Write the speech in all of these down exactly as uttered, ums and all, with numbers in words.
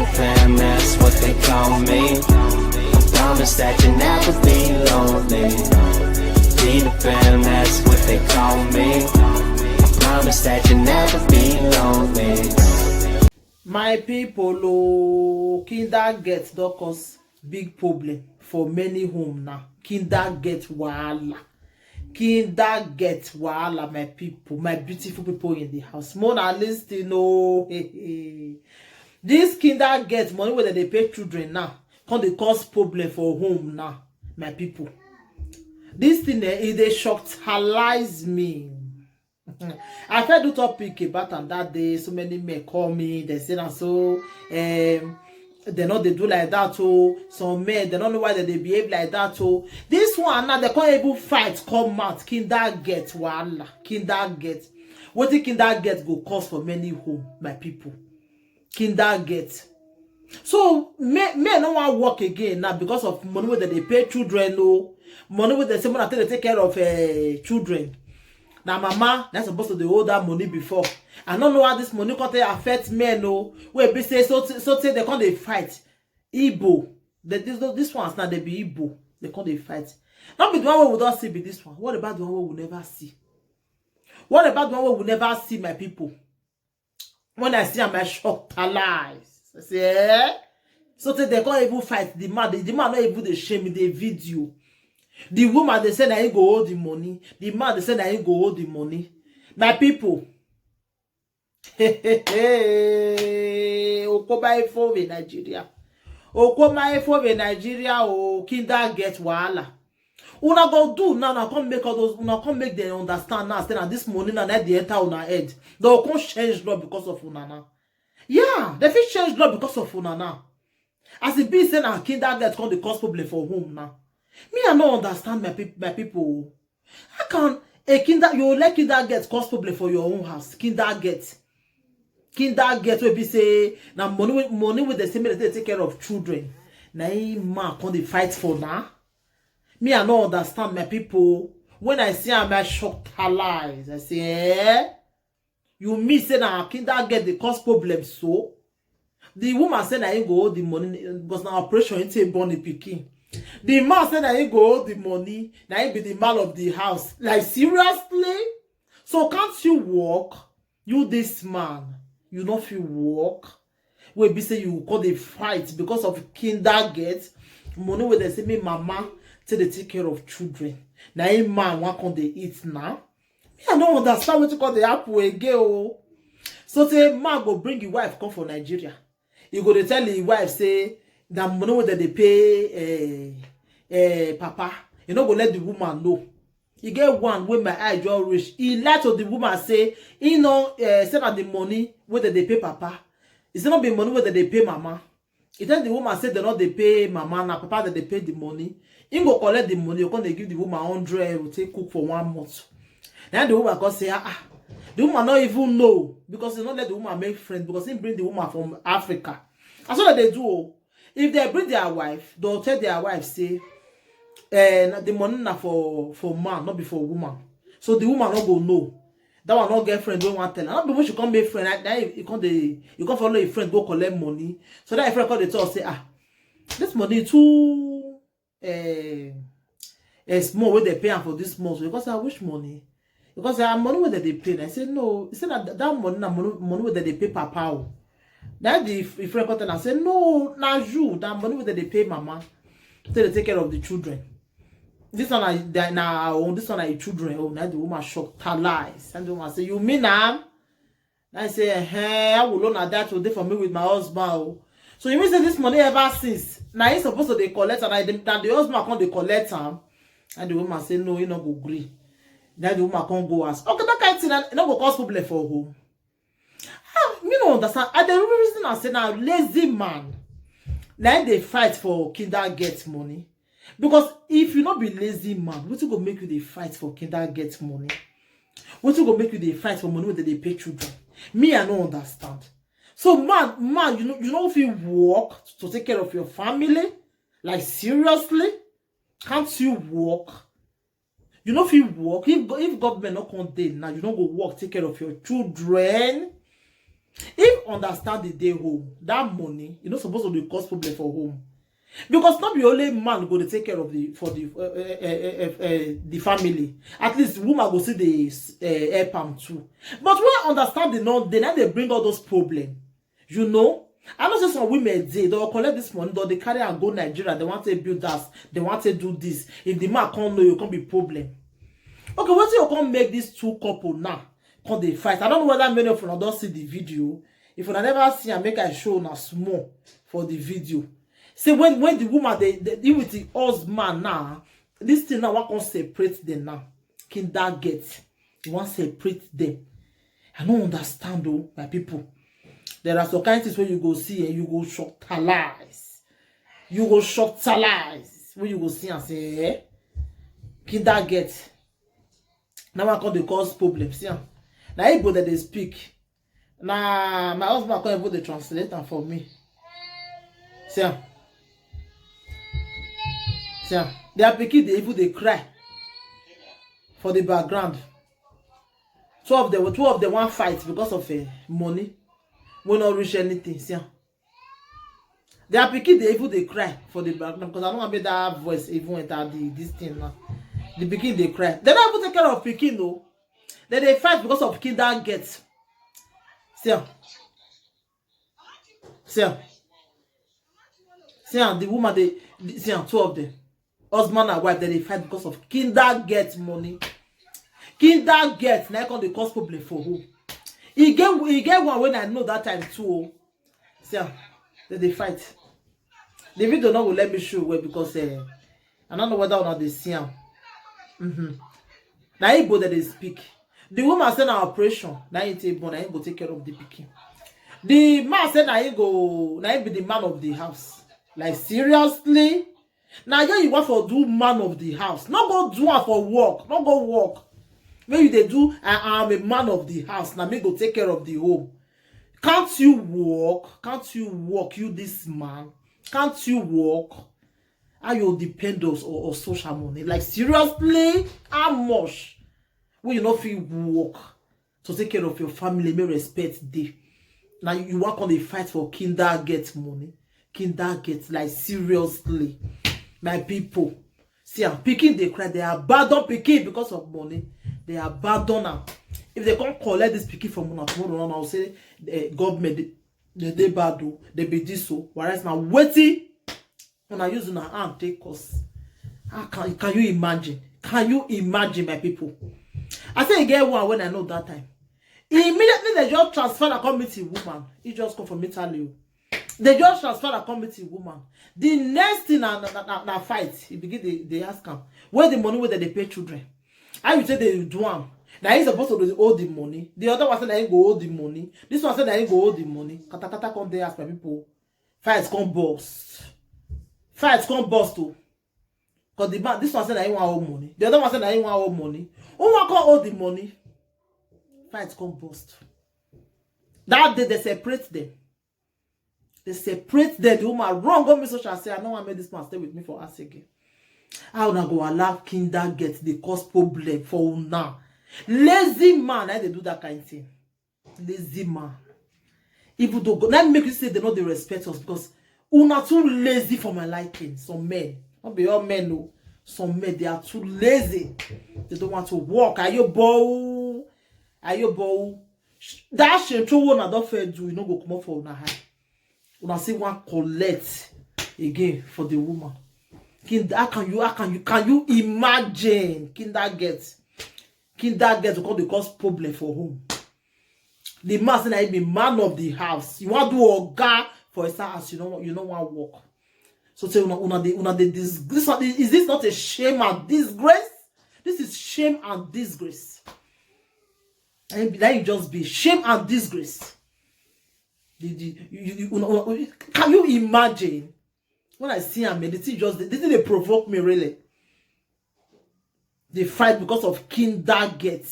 Fam, that's what they call me. I promise that you'll never be lonely. Tina Fam, that's what they call me. I promise that you'll never be lonely. My people, oh, kinder get don cause big problem for many home now. Kinder get wahala. Kinder get wahala, my people, my beautiful people in the house. Mona, listen, oh, this kinder get money wey dem dey pay children now come dey cause problem for home now, my people. This thing, eh, e dey shockalize me. I fit do topic about am that day. So many men call me. They say na so, um, they no dey do like that. Oh, some men, they don't know why they dey behave like that. Oh, this one now, they can't even fight, come out. Kinder get wahala. Kinder get. Wetin kinder get go cause for many home, my people. Kinder get. So men, men no wan work again now because of money wey dem dey pay children, oh, money wey dem say make una take dey take care of, eh, children. Na mama na suppose to dey hold that money before. I no know how this money come take affect men, oh, wey be say so so tey dem come dey fight. Igbo, the, this, these ones now, they be Igbo, they come dey fight. No be the one wey we don see be this one. What about the one wey we never see? What about the one wey we never see, my people? When I see am, I shockalize. I say, eh? So tey dem come even fight the man. The, the man no even dey shame, the video. The woman dey say na him go hold the money. The man dey say na him go hold the money. My people, Okoba Efo we Nigeria. Okoma Efo we Nigeria, oh, kinder get wahala. Una go do now, una come make all those, una come make them understand now, say na this money now, na dey enter una head. They go come change law because of una now. Yeah, they fit change law because of una now. As e be say na kinder get come dey cause problem for home now. Me, I no understand, my peop-, my people. How can a kinder, you let kinder get cause problem for your own house? Kinder get, kinder get wey be say na money wey, money wey dem say make dem take, take care of children. Na him man come dey fight for now. Me, I no understand, my people. When I see am, I shockalize. I say, eh? You mean say na kinder get dey cause problem so? The woman say na him go hold the money because na operation him take born the pikin. The man say na him go hold the money, na him be the man of the house. Like, seriously? So can't you work? You, this man, you no fit work? Wey be say you come dey fight because of kinder get money wey dem say make mama take dey take care of children. Na him man wan come dey eat now. Me, I no understand wetin come dey happen again, oh. So tey man go bring him wife come for Nigeria. He go dey tell him wife say na money wey dem dey pay, eh, eh, papa. He no go let the woman know. E get one wey my eye just reach. He lie to the woman say he no, eh, say na the money wey dem dey pay papa. He say no be money wey dem dey pay mama. He tell the woman say dem no dey pay mama, na papa dem dey pay the money. He go collect the money, he come dey give the woman hundred euro take cook for one month. Na the woman come say, ah, ah. The woman no even know because he no let the woman make friend because he bring the woman from Africa. That's what they do, oh. If they bring their wife, they'll tell their wife say, eh, na the money na for, for man, not be for woman. So the woman no go know. That one no get friend wey wan tell her. Not be when she come make friend, that, that you come dey, you come follow a friend go collect money. So that friend come dey talk say, ah, this money too, eh, eh, small wey dem pay am for this month. So he come say, ah, which money? He come say, ah, money wey dem dey pay. I say, no. He say na th-, that money na money, money wey dem dey pay papa o. Na the f-, friend come tell am say, no, na you, that money wey dem dey pay mama take dey take care of the children. This one na, that na her own, this one na your children own. Na the woman shockalize. And the woman say, you mean am? Na I say, eh, I will loan that today for me with my husband, oh. So you mean say this money ever since? Na he supposed to dey collect am, na the, na the husband come dey collect am. And the woman say, no, he no go gree. Then the woman come go ask. Okay, that kind thing, e no go cause problem for home. Ah, me no understand. I dey reason am say na lazy man na him dey fight for kinder get money. Because if you no be lazy man, wetin go make you dey fight for kinder get money? Wetin go make you dey fight for money wey dem dey pay children? Me, I no understand. So man, man, you know, you no fit work to take care of your family? Like, seriously? Can't you work? You no fit work. If go-, if government no come dey now, you no go work take care of your children. If understanding dey home, that money, e no suppose to dey cause problem for home. Because no be only man go dey take care of the, for the, uh, uh, uh, uh, uh, the family. At least woman go see the, uh, help am too. But when understanding no dey, na dey bring all those problem. You know, I know say some women dey, they will collect this money, they dey carry and go Nigeria. They want to build that, they want to do this. If the man can't know, you can't be problem. Okay, what you can't make these two couple now? Can't they fight? I don't know whether many of you don't see the video. If you never see, I make I show now small for the video. Say when when the woman they, they deal with the husband now, this thing now what can separate them now? Kinder get, you want separate them. I don't understand though, my people. There are some kind things where you go see and you go shock lies. You go shock lies. When you go see and say, eh? Kinder get. Now I come dey cause problem. See am. Na Igbo that they speak. Na my husband come even dey translate am for me. See am. See am. Their pikin dey even dey cry for the background. Two of them, two of them wan fight because of, uh, money wey no reach anything. See am. Their pikin dey even dey cry for the background because I don't want make that voice even enter the this thing now. The pikin dey cry. They don't even take care of pikin though. Then they fight because of kinder get. See am. See am. See am. The woman they, the- see am. Two of them, husband and wife, then they fight because of kinder get money. Kinder get now come dey cause problem for home. E get e get one when I know that time too. Oh. See am, then they fight. The video now will let me show well because, uh, I don't know whether or not they see am. Mm-hmm. Now Igbo that they speak. The woman say na operation. Now he take born. Now he go take care of the pikin. The man say now he go. Now he be the man of the house. Like seriously. Now here you want for do man of the house. Not go do am for work. Not go work. When you they do, I am a man of the house. Now me go take care of the home. Can't you work? Can't you work? You this man. Can't you work? How you depend on, on, on social money? Like seriously, how much? When you not feel work to take care of your family, may respect day. Now you want come dey fight for kinder get money, kinder get like seriously, my people. See, I'm picking the cry. They abandon picking because of money. They abandon am. If they can't collect this picking from una tomorrow, now I'll say, eh, government they, they, they bad o, they be this so. Whereas now waiting una use una hand take cause. How can, can you imagine? Can you imagine, my people? I say e get one when I know that time. Immediately they just transfer and come meet a woman. He just come from Italy. Oh. They just transfer and come meet a woman. The next thing na na, na, na fight. He begin they, they ask him where the money where they pay children. How you say they do am? Now he's supposed to owe the money. The other one said that he go owe the money. This one said that he go owe the money. Kata kata come they ask my people. Fight come burst. Fight come burst o. Cause the man, this one say na him wan owe money. The other one say na him wan owe money. Who wan come owe the money? Fight come burst. That day they separate them. They separate them. The woman run go meet social say, "I no wan make this man stay with me for house again." How una go allow kinder get the cause problem for una? Lazy man, I dey do that kind thing. Lazy man. Even though God, that make you say they no dey respect us because una too lazy for my liking. Some men, not be all men, no. Some men, they are too lazy. They don't want to work. Ayobo, ayobo. That shame throw one I don't fair do. You no go come up for una high. Una see one collect again for the woman. Kin, how can you, how can you, can you imagine? Kinder get, kinder get to come dey cause problem for home. The man say na him be man of the house. You want do oga for his house, you know, you know want work. So say una, una dey, una dey dis-, this one, is this not a shame and disgrace? This is shame and disgrace. And that you just be shame and disgrace. The, the, you, you, you, una, una, can you imagine? When I see am, eh, the thing just, the thing they provoke me really. They fight because of kinder get.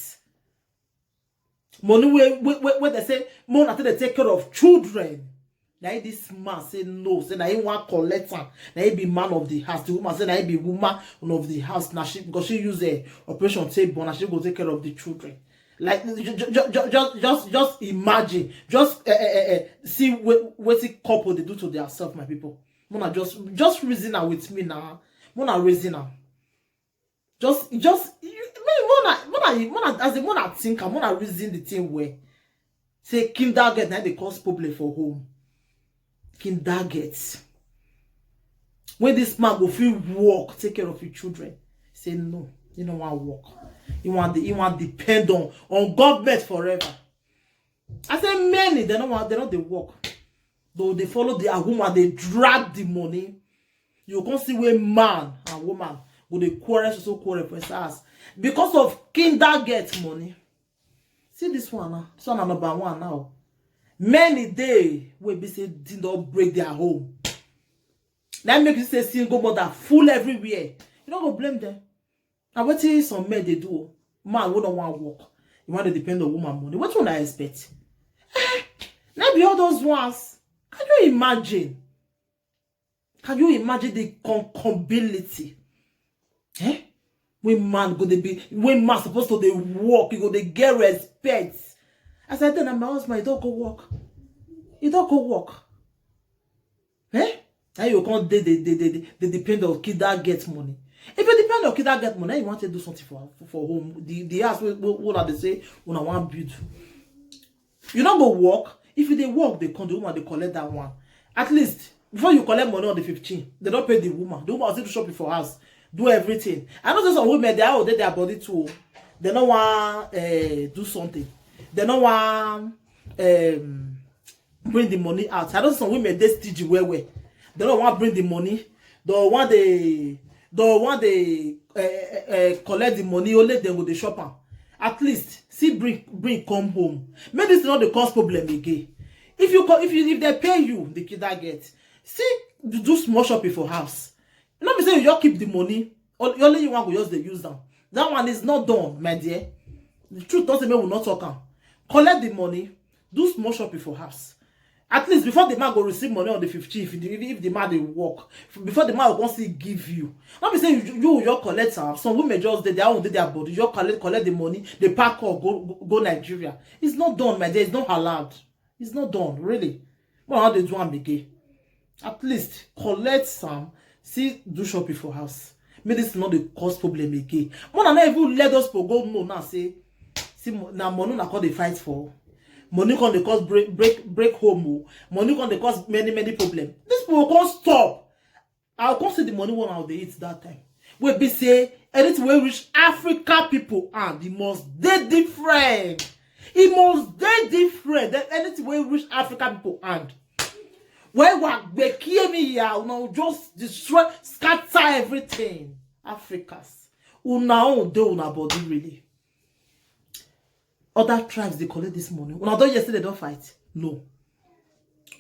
Money where, where, where, where they say, money after they take care of children. Now this man say no, say now he want collect am. Now he be man of the house. The woman say now he be woman of the house. Now she, because she use a operation take born, now she go take care of the children. Like, just just just imagine, just uh, uh, uh, see what what the couple they do to themselves, my people. Mona, just just reason am with me now. Mona, reason am. Just just you- me Mona Mona Mona as a Mona think am, Mona reason the thing well. Say kindergarten na dey cause problem for home. Kindergarten. When this man go fit work, take care of your children. Say no, you no wan work. You want the you want depend on on government forever. I say many they no want they no dey work. Though they follow their woman, they drag the money. You can see where man and woman go dey quarrel so quarrel for his house because of kindergarten money. See this one now. This one na number one now. Many day wey be say thing don break their home. That make you say single mother full everywhere. You no go blame them. Na wetin some men dey do o. Man wey no wan work, you wan dey depend on woman money. Wetin una expect? Eh, na be all those ones. Can you imagine? Can you imagine the concubinity? Eh? When man go dey be, when man supposed to dey work, you go dey get respect. As I tell my husband, he don't go work. He don't go work. Eh? Now you can't dey dey dey dey dey depend on kid that get money. If you depend on kid that get money, you want to do something for for, for home. The the house wey wey wey una dey say una wan build. You no go work. If you dey work, they come, the woman they collect that one. At least before you collect money on the fifteen, they don't pay the woman. The woman still do shopping for house, do everything. I know say some women they are dey their body too. They no wan uh, do something. They no wan um, bring the money out. I know say some women they stingy well well. They no wan bring the money. They wan dey they wan dey uh, uh, uh, collect the money. Only dem go dey shop am. At least see bring bring come home. Make this no dey cause problem again. If you co- if you if they pay you the kid that get, see do do small shopping for house. No be say you just keep the money. Only only you wan go just dey use am. That one is not done, my dear. The truth don say make we no talk am. Collect the money, do small shopping for house. At least before the man go receive money on the fifteen, if the, if the man dey work, before the man go come still give you. No be say you you just collect am. Some women just dey their own dey their body. You just collect collect the money, dey pack up go go, go Nigeria. It's not done, my dear. It's not allowed. It's not done, really. But how they do am again? At least collect some, see do shopping for house. Make this not the cause problem again. More than even let us for go know now say, see mo- na money na call the fight for. Money come dey cause break break break home o. Money come dey cause many many problem. This people come stop. I come see the money one I dey eat that time. Wey be say anything wey reach Africa people hand, e must dey different. E must dey different than anything wey reach Africa people hand. Wey wa gbe kie mi ya, una go just destroy, scatter everything. Africans, una own dey una body really. Other tribes dey collect this money. Una don hear say they don fight? No.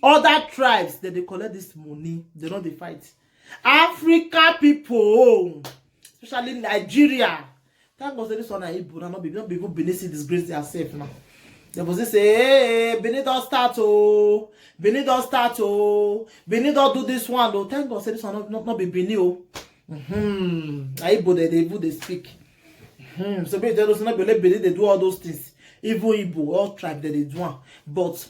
Other tribes dem dey collect this money, they don dey fight. Africa people, especially Nigeria. Thank God say this one na Igbo, na no be no be even Benin still disgrace theirself now. They go say say hey, Benin don start oh, Benin don start oh, Benin don do this one oh. Thank God say this one no no, no be Benin oh. Hmm. Na Igbo dem dey even dey speak. Hmm. So make you tell us no be only Benin dey do all those things. Even Igbo, all tribe dem dey do am. But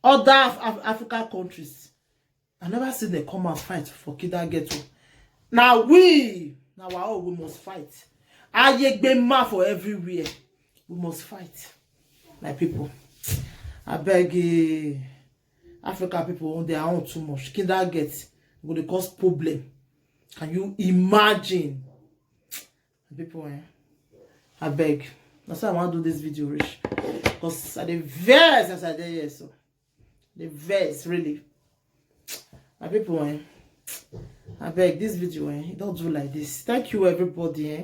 other Af- Af- African countries, I never see them come and fight for Kida Ghetto. Now we, now our own, we must fight. Ayegbe ma for everywhere. We must fight. My people, I beg eh, Africa people own their own too much. Kida Ghetto go dey cause problem. Can you imagine? People, eh? I beg. That's why I want to do this video, rich. Because I dey vex as I dey here, so the vex really. My people, eh? I beg this video, eh? Don't do like this. Thank you, everybody, eh?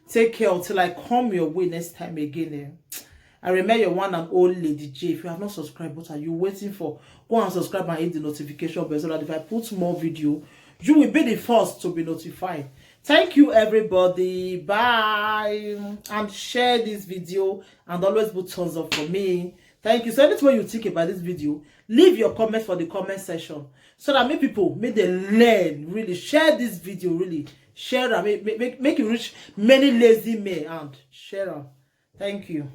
Take care until I come your way next time again, eh? I remain your one and only Lady J. If you have not subscribed, what are you waiting for? Go and subscribe and hit the notification bell so that if I put more video, you will be the first to be notified. Thank you, everybody. Bye. And share this video and always put thumbs up for me. Thank you. So anything you think about this video, leave your comments for the comment section so that make people make they learn really. Share this video really. Share am. Make, make, make, make you reach many lazy men and share am. Thank you.